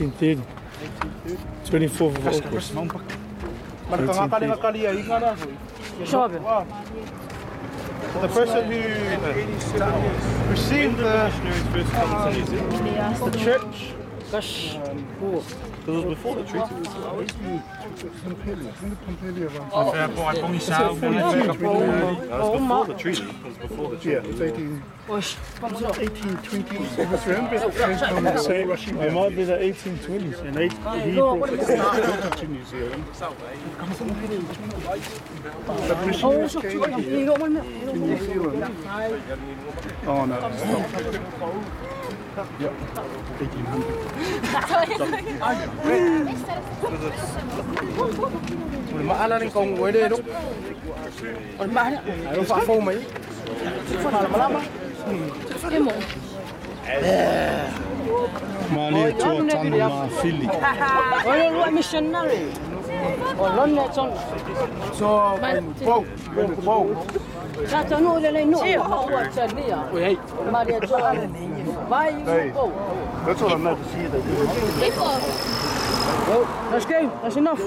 1830. 24th of August. 1830. The person who received the First come to New Zealand. the church. Because it was before the treaty. It was before the treaty. It was before the treaty. Yeah, it's 18, 1820s. It was around about the same time they were all rushing It down. might be the 1820s. And he brought the church to New Zealand. The missionaries came here to New Zealand. Oh no, stop. Yep, 1800. O le maala le kaungu e le ro. O le maala, o whaafau mai. Whaalamalama. Malia tua tanu ma fili. O le lua missionary. O lone tona. So, wow, wow. Sa tanu le le no. O tania. Maria tua. Vai Hey. o. That's what I noticed here. They do. Well, let's go. That's enough.